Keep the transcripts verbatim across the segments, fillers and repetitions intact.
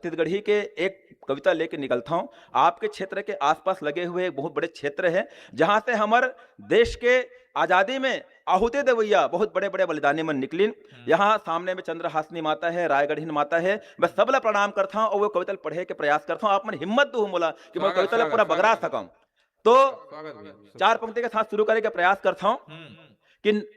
छत्तीसगढ़ी के एक कविता लेके निकलता हूँ। आपके क्षेत्र के आसपास लगे हुए एक बहुत बड़े क्षेत्र है, जहाँ से हमर देश के आजादी में आहुति देवैया बहुत बड़े बड़े बलिदानी मन निकलिन। हम्म। यहाँ सामने में चंद्रहासिनी माता है, रायगढ़िन माता है। मैं सबला प्रणाम करता हूँ और वो कविता ल पढ़े के प्रयास करता हूँ। आप मन हिम्मत दो मोला कि मैं स्वागत, कविता ल स्वागत, पूरा बगरा स्वागत। सकूँ। तो स्वागत भैया। चार पंक्ति के साथ शुरू करे के प्रयास करता हूँ हम्म। कि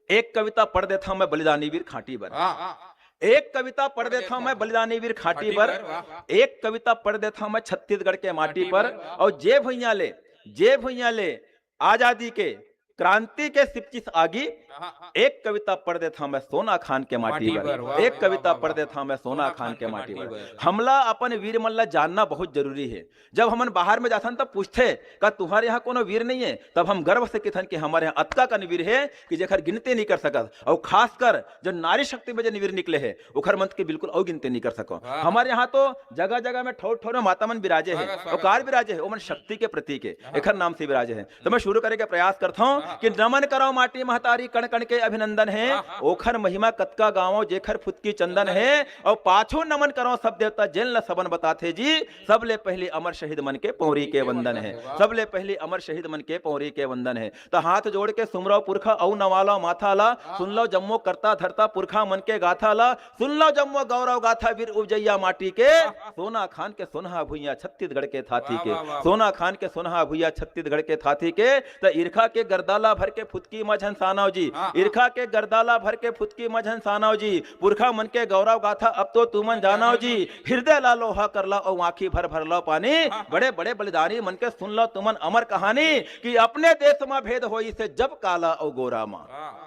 एक कविता पढ़ देता हूँ मैं बलिदानी वीर खांटी बर। हाँ। एक कविता पढ़ देता हूँ मैं बलिदानी वीर खांटी खांटी बर। बर, वाह। एक कविता पढ़ देता हूँ मैं छत्तीसगढ़ के माटी खांटी पर। बर, वाह। और जे भुइयां ले, जे भुइयां ले आजादी के, क्रांति के सिपचिस आगी, हाँ, हाँ। एक कविता पढ़ देता हूँ मैं सोना खान के माटी माटी बर। बर, वाह, एक वाह, कविता वाह, पढ़ वाह। देता हूँ मैं सोना सोना खान खान के के माटी माटी बर। बर। हमला अपन वीर मन ला जानना बहुत जरूरी है। जब हमन बाहर में जाथन, तब पूछथे, "का तुम्हारे यहाँ कोनो वीर नहीं है?" तब हम गर्व से किथन कि हमारे यहाँ अतका कन वीर है कि जेकर गिनती नहीं कर सकत। और खासकर जो नारी शक्ति में जो वीर निकले है, ओखर मन के बिल्कुल अउ गिनती नहीं कर सको। वाह। हमारे यहाँ तो जगह जगह में ठौर ठौर में माता मन विराजे है, स्वागत, और स्वागत। कार विराजे है, ओमन शक्ति के प्रतीक है, हाँ। एखर नाम से विराजे है। तो मैं शुरू करे के प्रयास करता हूँ हाँ। कि नमन करो माटी महतारी, कण कण के अभिनंदन है, हाँ, हाँ। ओखर महिमा कतका गावो जेखर फुतकी चंदन चंदन है, है। और पाछू नमन करो सब देवता जेन ला सबन बताथे जी, सबले पहली अमर शहीद मन के पौरी के वंदन है। वाह। सबले पहली अमर शहीद मन के पौरी के वंदन है। तो हाथ जोड़ के सुमरव पुरखा अउ नवालो माथा ला, हाँ। सुन लो जम्मो करता धरता पुरखा मन के गाथा ला, सुन लो जम्मो गौरव गाथा वीर उपजैया माटी के, हाँ, हाँ। सोना खान के सोनहा भुइया छत्तीसगढ़ के थाती वाह, के, वाह, वाह। सोना खान के सोनहा भुइया छत्तीसगढ़ के थाती के, त ईरखा के गर्दा ला भर के फुतकी म झन सानव जी, हाँ, हाँ। ईरखा के गर्दा ला भर के फुतकी म झन सानव जी, पुरखा मन के गौरव गाथा अब तो तुमन जानव जी, हृदय ला लोहा कर ला अउ आँखी भर भर लो पानी। हाँ। बड़े बड़े बलिदानी मन के सुन लो तुमन अमर कहानी, कि अपने देश म भेद होइस हे जब काला अउ गोरा म। हाँ।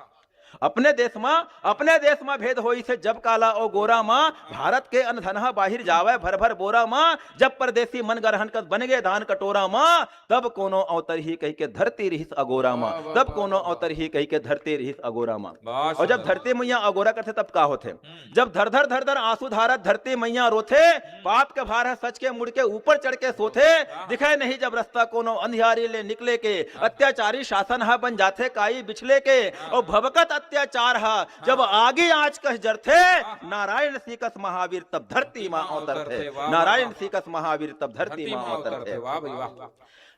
अपने देश म, अपने देश म भेद होइस हे जब काला अउ गोरा म, भारत के अनधन ह बाहिर जावय भर भर बोरा म, जब परदेसी मन गरहन कस बन गे दान कटोरा म, तब कोनो अवतरही कहिके धरती रिहिस अगोरा म, वाह, वाह, तब वाह, कोनो वाह, वाह। अवतरही कहिके धरती रिहिस अगोरा म। बहुत और जब सुंदर। धरती मैया अगोरा करथे, तब का होथे? हम्म। जब धर धर धर धर आंसू धारत धरती मैया रोथे, हम्म। पाप के भार ह सच के मुड़ के ऊपर चढ़ के सोथे, हाँ। दिखय नहीं जब रस्ता कोनो अंधियारी ले निकले के, हाँ। अत्याचारी शासन ह बन जाथे काई बिछले के, हाँ। और भभकत अत्याचार ह जब हाँ। आगी आँच कस जरथे, हाँ। नारायण सिंह कस महावीर तब धरती मा हाँ, अवतरथे, अवतरथे, वाह, नारायण वाह। सिंह कस महावीर तब धरती धरती मा मा अवतरथे। अवतरथे, वाह भाई, वाह।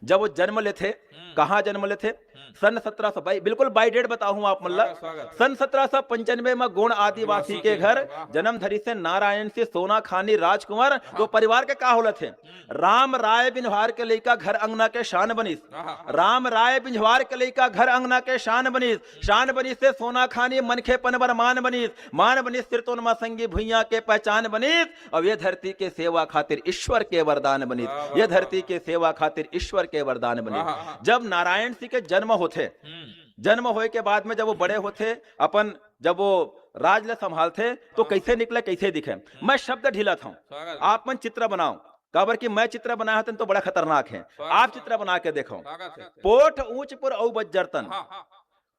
जब वो जन्म लेथे, हम्म। कहाँ जन्म लेथे? हम्म। सन सत्रह सौ, भाई, बिल्कुल by date बताहूँ आप मन ला। स्वागत, स्वागत। सन सत्रह सौ पंचानवे में गोंड आदिवासी आदिवासी के के घर, घर, वाह। जन्म धरिस हे नारायण सिंह सोना खानी राजकुंवर। हाँ। तो परिवार के का होलत हे? हम्म। राम राय बिंजवार के लइका घर अंगना के शान बनिस। हाँ, हाँ। राम राय बिंजवार के लइका घर अंगना के शान बनिस। शान बनिस हे सोना खानी मनखेपन बर मान बनिस। मान बनिस सिरतोन मा संगी भुइयां के पहचान बनिस। अब ये धरती के सेवा खातिर ईश्वर के वरदान बनिस। वाह, वाह, ये वाह। धरती के सेवा खातिर ईश्वर के वरदान बनिस। वाह, वाह। जब नारायण सिंह के जन्म होथे, हम्म। जन्म होए के बाद में जब वो बड़े होथे, अपन जब वो राज ल संभालथे, तो हाँ। कैसे निकले, कैसे दिखे? हम्म। मैं शब्द ढीलत हूँ, स्वागत। आप मन चित्र बनाओ, काबर कि मैं चित्र बनाए हंव तो बड़ा खतरनाक हे। स्वागत, आप स्वागत। चित्र बना के देखो। स्वागत हे। पोठ ऊंच पुर अउ बज्जर तन। हाँ, हाँ।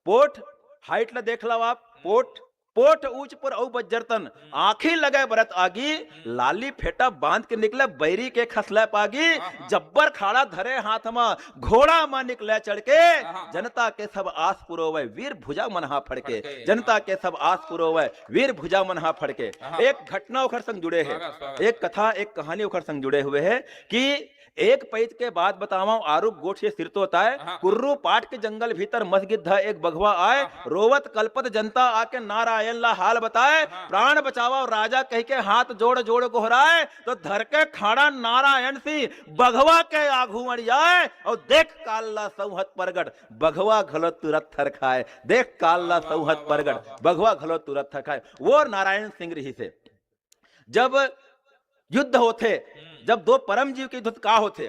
पोठ, height ला देख लो आप, हम्म। पोठ, पोठ ऊंच पुर अउ बज्जर तन, हम्म। आँखी लगे बरत आगी, हम्म। लाली फेटा बांध के निकले बैरी के खसले पागी, हाँ, हाँ। जब्बर खाड़ा धरे हाथ मा, घोड़ा मा निकले चढ़ के, हाँ, हाँ। जनता के सब आस पुरोवे, वीर भुजा मन हा फड़के, फड़के। जनता के सब आस पुरोवे, वीर भुजा मन हा फड़के। हाँ। एक घटना ओखर संग जुड़े हे, स्वागत, स्वागत। एक कथा, एक कहानी ओखर संग जुड़े हुए हे कि एक पइत के बात बतावंव, आरुग गोठ के सिरतोत आय, हाँ। कुर्रू पाट के जंगल भीतर मस गिद्ध एक बघवा आय, हाँ, हाँ। रोवत कलपत जनता आके नारायण ला हाल बताय, हाँ। प्राण बचावव राजा कहिके हाथ जोड़ जोड़ गोहराय, तो धर के खाड़ा नारायण सिंह बघवा के आघू अड़ियाय, अउ देख काल ला सौहत परगट, बघवा घलो तुरत थरखाय, देख काल ला वाह, वाह, सौहत वाह, परगट, वाह, वाह। बघवा घलो तुरत थरखाय। वो नारायण सिंह रिहिस हे। जब युद्ध होथे, हम्म। जब दो परम जीव के युद्ध का होथे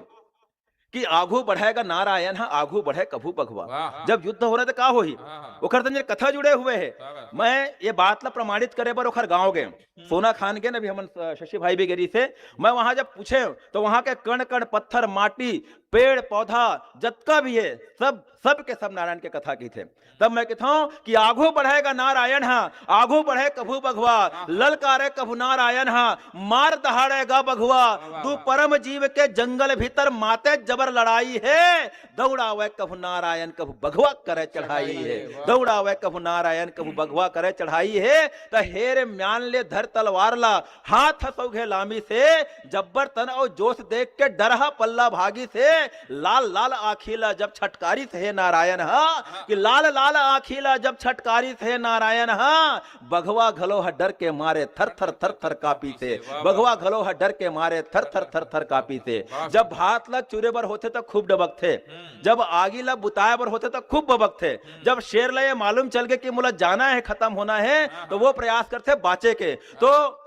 कि आघू बढ़ेगा नारायण ह, आघू बढ़े कभू बघवा। वाह। जब युद्ध हो रहा तो का होही? हाँ, हाँ। ओखर संग कथा जुड़े हुए हे। स्वागत। मैं ये बात ला प्रमाणित करे बर ओखर गांव गए, हम्म। सोना खान गए, अभी हमन, अ, शशि भाई भी गे रिहिस हे, मैं वहां जब पूछे तो वहां के कण कण पत्थर माटी, पेड़ पौधा जतका भी हे, सब, सब के सब नारायण के कथा कहिथे। तब मैं कहता हूँ कि आघू बढ़ेगा नारायण हा, आघू बढ़े कभू बघवा, हाँ। ललकारे कभू नारायण हा, मार दहाड़ेगा बघवा। वाह, वाह, दू वाह। परम जीव के जंगल भीतर माते जब लड़ाई हे। दौड़ावै कभू नारायण, कभू बघवा करै चढ़ाई हे। दौड़ावै कभू नारायण, कभू बघवा करै चढ़ाई हे। त हे रे म्यान ले धर तलवार ला, हाथ ह सौघे लामिस हे। जब्बर तन अउ जोश देख के डर ह पल्ला भागिस हे। लाल लाल आँखी ला जब छटकारिस हे नारायण ह, कि लाल लाल आँखी ला जब छटकारिस हे नारायण ह, बघवा घलो ह डर के मारे थर थर थर थर काँपिस हे। बघवा घलो ह डर के मारे थर थर थर थर काँपिस हे। जब भात ला चुरे बर होथे त खूब डबकथे, जब आगी ला बुताए बर होथे त खूब बबकथे। जब शेर ला ये मालूम चल गे कि मोला जाना हे, खतम होना हे, त वो प्रयास करथे बाँचे के। त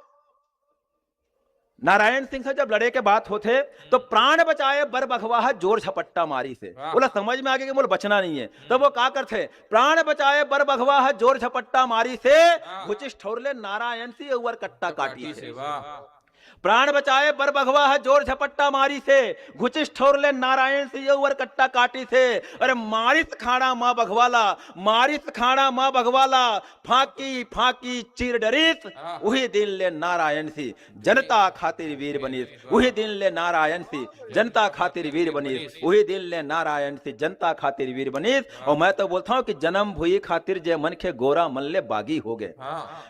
नारायण सिंह से जब लड़े के बात होथे, त प्राण बचाए बर बघवा ह जोर झपट्टा मारिस हे। ओला समझ में आगे कि मोला बचना नइ हे, तब वो का करथे? प्राण बचाए बर बघवा ह जोर झपट्टा मारिस हे। घुचिस ठौर ले नारायण सिंह अउ अरकट्टा काटिस हे। प्राण बचाए बर बघवा ह जोर झपट्टा मारिस हे। घुचिस ठौर ले नारायण सिंह अउ अरकट्टा काटिस हे। अरे मारिस खाड़ा म बघवा ला, मारिस खाड़ा म बघवा ला, फाँकी फाँकी चीर डरिस। उही दिन ले नारायण सिंह जनता खातिर वीर बनिस। उही दिन ले नारायण सिंह जनता खातिर वीर बनिस। उही दिन ले नारायण सिंह जनता खातिर वीर बनिस। अउ मैं तो बोलथंव कि जनम भुई खातिर जे मनखे गोरा मन ले बागी होगे।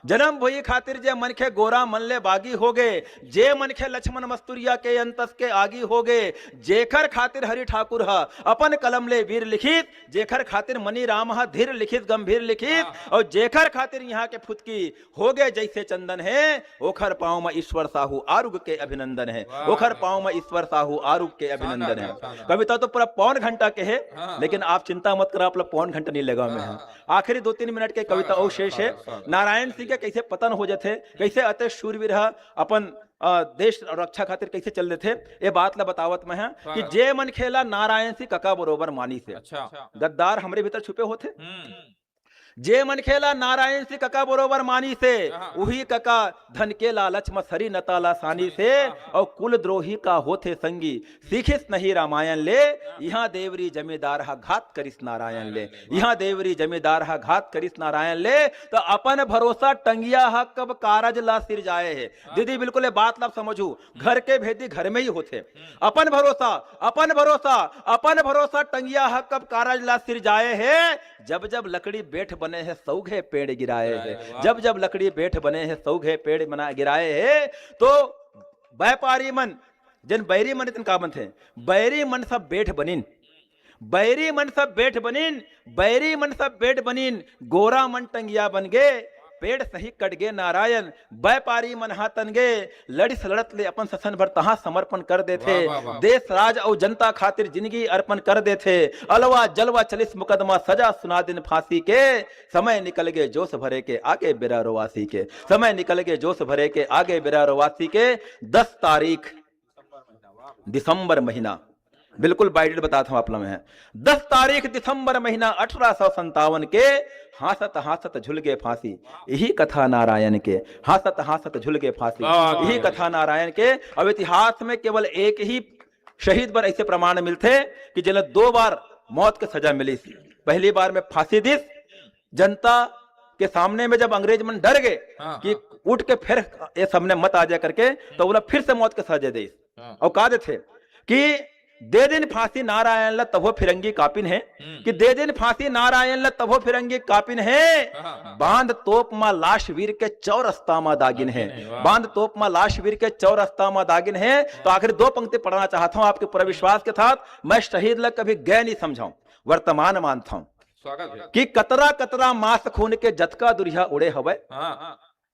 जनम भुई खातिर जे मनखे गोरा मन ले बागी होगे, जे मनखे लछमन मस्तुरिया के अंतस के आगी होगे, जेखर खातिर हरि ठाकुर ह अपन कलम ले वीर लिखिस, जेखर खातिर मनी राम ह धीर लिखिस, गंभीर लिखिस, अउ जेखर खातिर इहाँ के फुतकी होगे जइसे चंदन हे, ओखर पाँव म ईश्वर साहू आरुग के अभिनंदन हे। ओखर पाँव म ईश्वर साहू आरुग के अभिनंदन हे। कविता तो पूरा पौन घंटा के हे, लेकिन आप चिंता मत करा, आप ला पौन घंटा नइ लेगंव मैं ह। आखिरी दो तीन मिनट के कविता अउ शेष हे। नारायण सिंह के कइसे पतन हो जाथे, कइसे अतेक शूरवीर ह अपन, अ, देश रक्षा खातिर कइसे चल देथे, ये बात ला बतावत मैं ह कि जे मनखे ला नारायण सिंह कका बरोबर मानिस हे। गद्दार हमरे भीतर छुपे होथे। जे मनखे ला नारायण सिंह कका बरोबर मानिस हे, उही कका धन के लालच म सरी नता ला सानिस हे, अउ कुलद्रोही का होथे संगी, सीखिस नहीं रामायण ले। इहाँ देवरी जमींदार ह घात करिस नारायण ले, इहाँ देवरी जमींदार ह घात करिस नारायण ले। त अपन भरोसा टंगिया ह कब कारज ला सिरजाए हे। दीदी, बिल्कुल ये बात ला समझू, घर के भेदी घर में ही होथे। अपन भरोसा, अपन भरोसा, अपन भरोसा टंगिया ह कब कारज ला सिरजाए हे। जब जब लकड़ी बेठ बने हे, सौघे पेड़ गिराए हे। जब जब लकड़ी बेठ बने हे, सौघे पेड़ बना गिराए हे। तो बैपारी मन, जेन बैरी मन तेन का बनथे, बैरी मन सब बेठ बनिन, बैरी मन सब बेठ बनिन, बैरी मन सब बेठ बनिन, गोरा मन टंगिया बन गे, पेड़ सही कट गे नारायण। बैपारी मन हा तन गे, लड़िस लड़त ले अपन ससन भर तहाँ समर्पण कर देथे। देश राज अउ जनता खातिर जिनगी अर्पण कर देथे। अलवा जलवा चलिस मुकदमा, सजा सुना दिन फांसी के, समय निकल गे जोश भरे के, आगे बेरा रोवासी के। समय निकल गे जोश भरे के, आगे बेरा रोवासी के। दस तारीख दिसंबर महीना, बिल्कुल by date बताथंव आप ला मैं ह। दस तारीख दिसंबर महीना अठारह सौ संतावन के, हाँसत हाँसत झुल गे फांसी, इही कथा नारायण के। हाँसत हाँसत झुल गे फांसी, इही कथा नारायण के। अब इतिहास में केवल एक ही शहीद बर अइसे प्रमाण मिलथे कि जेला दो बार मौत के सजा मिलिस। पहली बार में फांसी दिस, जनता के सामने में जब अंग्रेज मन डर गे कि उठ के फिर ये सामने मत आ जाए करके, त ओला फिर से मौत के सजा दिस। अउ का देथे कि दे दिन फांसी नारायण ला तभो फिरंगी कापिन हे, कि दे दिन फांसी नारायण ला तभो फिरंगी कापिन हे। बांध तोप मा लाश वीर के चौरस्ता मा दागिन हे। बांध तोप मा लाश वीर के चौरस्ता मा दागिन हे। तो आखिर दो पंक्ति पढ़ना चाहत हंव आपके पूरा विश्वास के साथ। मैं शहीद ला कभी गए नइ समझंव, वर्तमान मानथंव। कि कतरा कतरा मास खून के जतका दुरिहा उड़े हवय,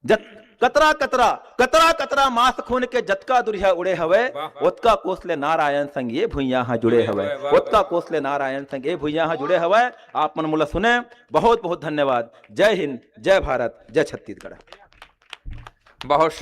जत-, कतरा कतरा, कतरा कतरा मास खून के जतका दुरिहा उड़े हवय, ओतका कोस ले नारायण संग ये भुइयां हा जुड़े हवय, ओतका कोस ले नारायण संग ये भुइयां हा जुड़े हवय। आप मन मोला सुने, बहुत बहुत धन्यवाद। जय हिंद, जय भारत, जय छत्तीसगढ़। बहुत